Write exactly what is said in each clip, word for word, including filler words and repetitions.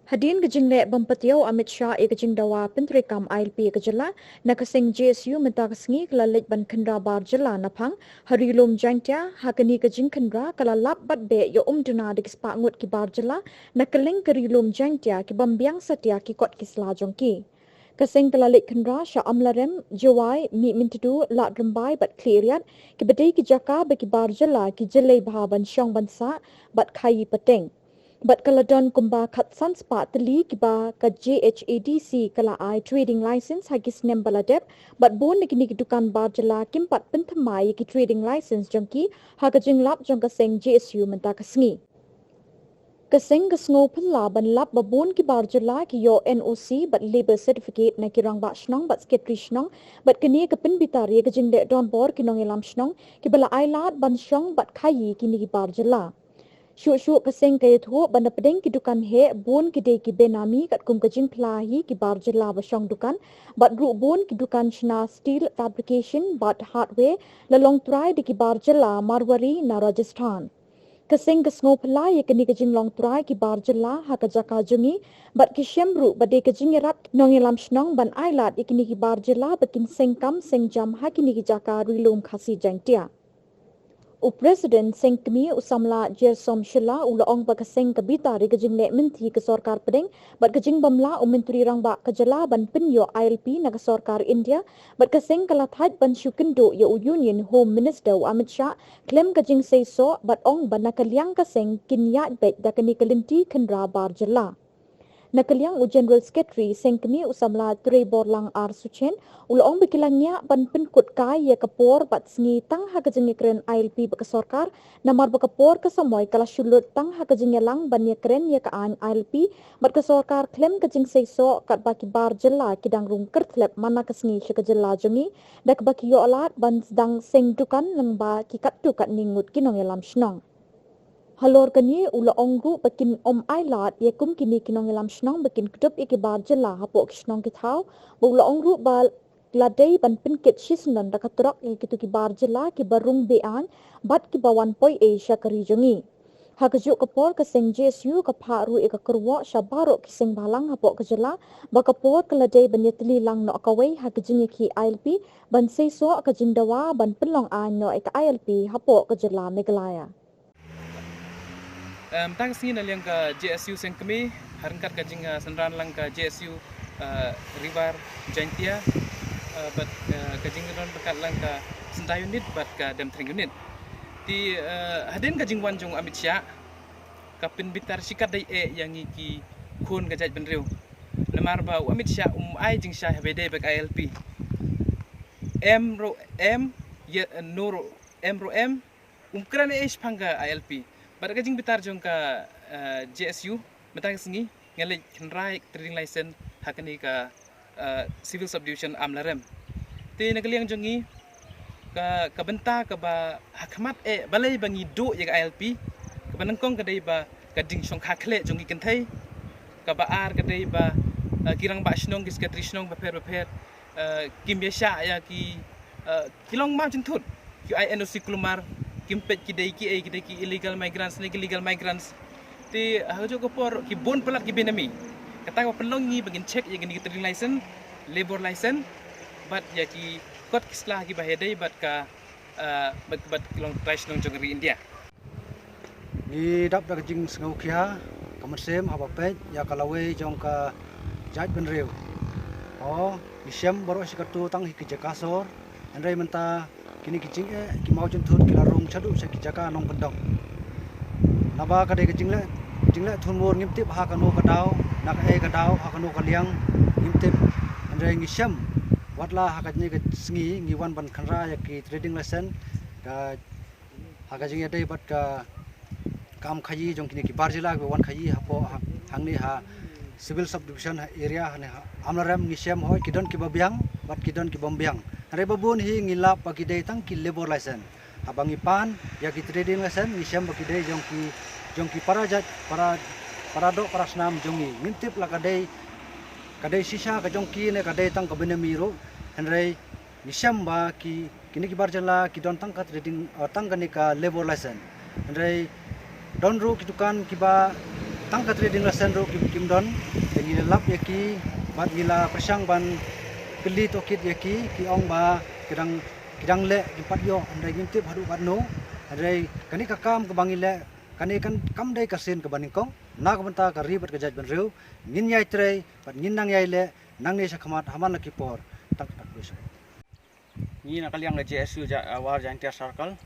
Hadien ka jingleh bym patiaw Amit Shah ïa ka jingdawa pyntreikam I L P ïa ka jylla, na ka seng J S U mynta ka sngi ka la leit ban khynra bar jylla na phang ha Ri Lum Jaiñtia. Ha kane ka jingkhynra ka la lap bad beh ïa um duna da ki spah ngut ki bar jylla na kylleng ka Ri Lum Jaiñtia ki bym biang satia ki kot ki sla jong ki. Ka seng ka la leit khynra sha Amlarem, Jowai, Mihmyntdu, Lad Rymbai bad Khliehriat, kiba dei ki jaka ba ki bar jylla ki jyllei bha ban shong ban sah bad khaii pateng. Bad ka la don kumba khatsan spah tylli kiba ka J H A D C ka la ai trading license ha ki snem ba la dep, bad bun na kine ki dukan bar jylla kim pat pynthymmai ïa ki trading license jong ki ha ka jinglap jong ka seng J S U mynta ka sngi. Ka seng ka sngew phylla ban lap ba bun ki bar jylla ki ïoh N O C bad labour certificate na ki rangbah shnong bad secretary shnong, bad kane ka pynbitar ïa ka jingleh donbor ki nongïalam shnong kiba la ai lad ban shong bad khaii kine ki bar jylla. Shuh shuh ka seng ka ïathuh ba na pdeng ki dukan heh bun ki dei ki benami katkum ka jingphla hi ki bar jylla ba shong dukan, bad ruh bun ki dukan shna steel fabrication bad hardware la long trai da ki bar jylla Marwari na Rajasthan. Ka seng ka sngew phylla ïa kane ka jinglong trai ki bar jylla ha ka jaka jong ngi, bad ki shem ruh ba dei ka jingïarap nongïalam shnong ban ai lad ïa kine ki bar jylla ba kin seng kam seng jam ha kine ki jaka Ri Lum Khasi Jaiñtia. U President Seng Kmie u samla Jersom Shylla u la ong ba ka seng ka bitar ïa ka jingleh mynthi ka sorkar pdeng bad ka jingbymlah u Myntri Rangbah ka jylla ban pynïoh I L P na ka sorkar India, bad ka seng ka la thait ban shu kynduh ïa u Union Home Minister u Amit Shah khlem ka jingseisoh, bad ong ba na ka liang ka seng kin ïaid beit da kane ka lynti khynra bar jylla. Na ka liang u General Secretary Seng Kmie u samla Trei Borlang R Suchen u la ong ba ki la ngiah ban pynkut kai ïa ka por bad sngi tang ha ka jingïakren I L P bad ka sorkar, namar ba ka por ka samoi ka la shu lut tang ha ka jingïalang ban ïakren ïa ka aiñ I L P bad ka sorkar khlem ka jingseisoh, katba ki bar jylla ki dang rung kyrthlep man la ka sngi sha ka jylla jong ngi da kaba ki ïoh lad ban sdang seng dukan lyngba ki katto katne ngut ki nongïalam shnong. Halor kane u la ong ruh ba kin ym ai lad ïa kum kine ki nongïalam shnong ba kin kdup ïa ki bar jylla hapoh ki shnong ki thaw, bad u la ong ruh ba la dei ban pynkit shisyndon da ka trok ïa kito ki bar jylla kiba rung be-aiñ bad kiba wan poi ei sha ka ri jong ngi. Ha kajuh ka por ka seng J S U ka phah ruh ïa ka kyrwoh sha baroh ki seng bhalang hapoh ka jylla ba ka por ka la dei ban ïatylli lang noh kawei ha ka jingïakhih I L P ban seisoh ka jingdawa ban pynlong aiñ noh ïa ka I L P hapoh ka jylla Meghalaya. Em, tang sngi na liang ka J S U Seng Kmie, ha ryngkat ka jing, eh, synran lang ka J S U, eh, Ri War Jaiñtia, eh, bad, eh, ka jingdon ryngkat lang ka Synta Unit bad ka Demthring Unit. Te, eh, hadien ka jingwan jong u Amit Shah, ka pynbitar shikatdei eh ïa ngi ki khun ka jaitbynriew. Namar ba u Amit Shah um ai jingshai haba ïadei bad ka I L P. Em ruh em, ïa, no ruh em ruh em, um kren ei shaphang ka I L P. Bad ka jingbitar jong ka, eh, J S U, mynta ka sngi, nga leit khynra ïa ka trading license ha kane ka, eh, Civil Subdivision Amlarem. Te na ka liang jong ngi, ka, ka bynta kaba ha khmat eh, balei ba ngi duh ïa ka I L P, kaba nyngkong ka dei ba ka jingshongkha khleh jong ngi kynthei, kaba ar ka dei ba, eh, ki rangbah shnong, ki secretary shnong bapher bapher, eh, kim ïashah ïa ki, eh, ki long map jynthut, ki ai N O C kulmar, kim peit ki dei ki ei, ki dei ki illegal migrants ne ki legal migrants. Te ha kajuh ka por ki bun palat ki benami. Kata kaba pynlong ngi ba ngin check ïa kine ki trading license, labour license, bad ïa ki kot ki sla kiba ïadei bad ka, eh, bad, bad ki longtrai shnong jong ka ri India. Ngi dap da ka jingsngewkhia ka mynsiem haba peit ïa ka lawei jong ka jaitbynriew. O, ngi shem baroh shi kato tang hi ki jaka sor, hynrei mynta kine ki jingeh ki map jynthut ki la rung shaduh sha ki jaka nongkyndong. Naba ka dei ka jingleh, jingleh thunmur, ngim tip ha kano ka daw, na kaei ka daw, ha kano ka liang, ngim tip. Hynrei ngi shem, watla ha kane ka sngi ngi wan ban khynra ïa ki trading license, ka ha ka jingïadei bad ka kam khaii jong kine ki bar jylla kiba wan khaii hapoh ha, hangne ha Civil Subdivision ha area hangne ha Amlarem. Ngi shem hooid ki don kiba biang bad ki don kibym biang. Hynrei ba bun hi ngi lap ba ki dei tang ki labour license. Haba ngi pan ïa ki trading license ngi shem ba ki dei jong ki, jong ki para jait, para, para doh para snam jong ngi. Ngim tip la ka dei, ka dei shisha ka jong ki ne ka dei tang ka benami ruh. Hynrei ngi shem ba ki, kine ki bar jylla ki don tang ka trading, eh, tang kane ka labour license. Hynrei don ruh ki dukan kiba, Tang ka trading license ruh kim, kim don. Te ngi la lap ïa ki, bad ngi la pyrshang ban kylli tohkit ïa ki, ki ong ba ki dang, ki dang leh, kim pat ïoh, hynrei ngim tip haduh katno. Hynrei kane ka kam kaba ngi leh, kane kan kam dei ka sien kaba nyngkong na ka bynta ka ri bad ka jaitbynriew. Ngin ïai trei bad ngin nang ïai leh nangne shakhmat ha man la ki por. Tang katne. Ngi na ka liang ka J S U Ja-, uh, War Jaintia Circle,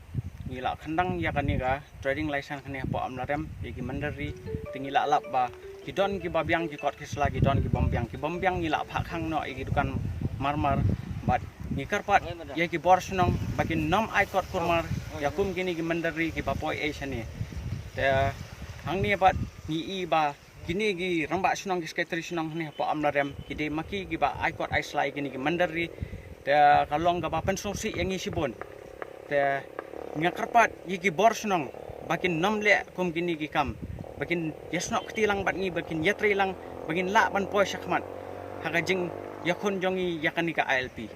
ngi la khang ïa kane ka trading license kane hapoh Amlarem ïa ki mynder ri. Te ngi la lap ba ki don kiba biang ki kot ki sla, ki don ki bym biang, ki bym biang ngi la phah khang noh ïa ki dukan marmar. Bad ngi kyrpad ïa ki bor shnong ba kin nym ai kot kurmar ïa kum kine ki mynder ri kiba poi ei shane. Te hangne pat ngi i ba kine ki rangbah shnong, ki sekretari shnong hangne hapoh Amlarem, ki dei ma ki kiba ai kot ai sla ïa kine ki mynder ri. Te ka long kaba pynsngewsih ïa ngi shibun. Te nga kyrpad ïa ki bor shnong ba kin nym leh kum kine ki kam, ba kin ïasnoh kti lang bad ngi, ba kin ïatrei lang, ba kin lah ban poi shakhmat ha ka jingïakhun jong ngi ïa kane ka I L P.